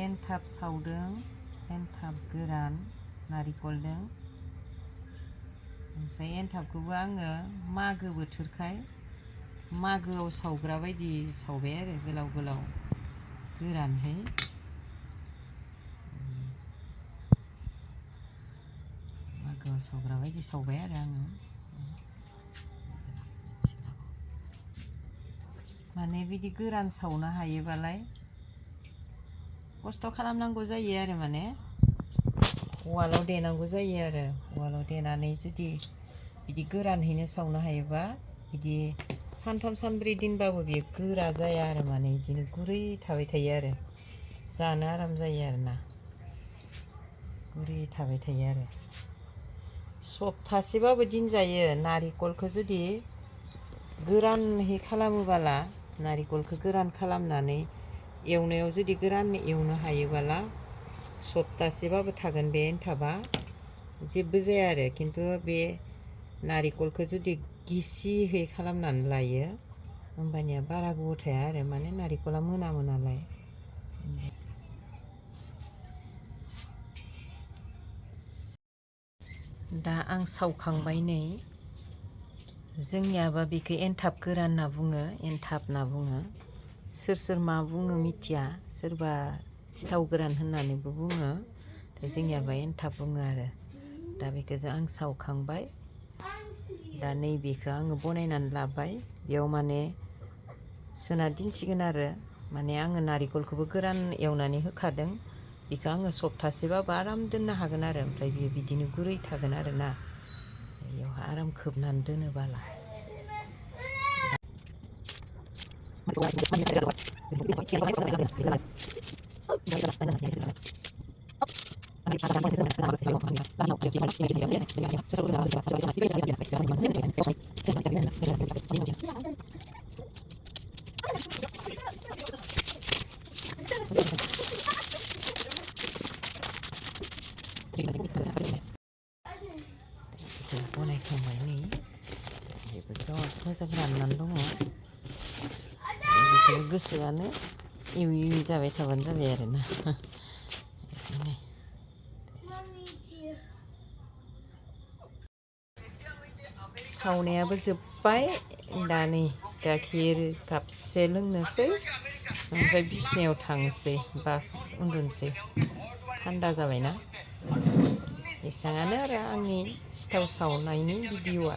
एन्थाब सावदों, एन्थाब गोरान नारिखलजों। ओमफ्राय एन्थाबखौबो आङो मागो बोथोरखाय मागोआव सावग्रा बायदि सावबाय आरो गोलाव गोलाव गोरानहै। मागोआव सावग्रा बायदि सावबाय आरो आङो। माने बिदि गोरान सावनो हायोबालाय खस्थ' खालामनांगौ जायो आरो माने उवालाव देनांगौ जायो आरो उवालाव देनानै जुदि बिदि गोरानहैनो सावनो हायोबा बिदि सानथाम सानब्रै दिनबाबो बियो गोरा जाया आरो माने बिदिनो गुरै थाबाय थायो आरो जानो आराम जायो आरोना गुरै थाबाय थायो आरो सप्तासेबाबो दिनजायो। नारिखलखौ जुदि गोरानहै खालामोबाला नारिखलखौ गोरान खालामनानै एवनायाव जुदि गोरान एवनो हायोबाला सप्तासेबाबो थागोन बे एन्थाबा जेबो जाया आरो। खिन्थु बे नारिखलखौ जुदि गिसिहै खालामनानै लायो होमबानिया बारा गोबाव थाया आरो माने नारिखला मोनामो नालाय। दा आं सावखांबाय नै। जोंनियाबा बेखौ एन्थाब गोरान होनना बुङो, एन्थाब होनना बुङो। सोर सोर मा बुङो मिथिया, सोरबा सिथाव गोरान होननानैबो बुङो। जोंनियाबा एन्थाब बुङो आरो। दा बेखौ आं सावखांबाय। दा नैबेखौ आङो बनायनानै लाबाय। बेयाव माने सोना दोनसिगोन आरो माने आङो नारिखलखौबो गोरान एवनानै होखादों। बेखौ आङो सप्तासेबाबो आराम दोननो हागोन आरो ओमफ्राय बेयो बिदिनो गुरै थागोन आरोना। बेयावहा आराम खोबनानै दोनोबाला। बनायखांबाय नै बेबो बिराद मोजां राननानै दङ। बेखौबो गोसोआनो एवै एवै जाबाय थाबानो जाबाय आरोना। सावनायाबो जोब्बाय। दा नै गाइखेर कापसे लोंनोसै ओमफ्राय बिसनायाव थांनोसै बास उन्दुनोसै। थान्दा जाबायना। एसेबांआनो आरो आंनि सिथाव सावनायनि भिडिअ'आ।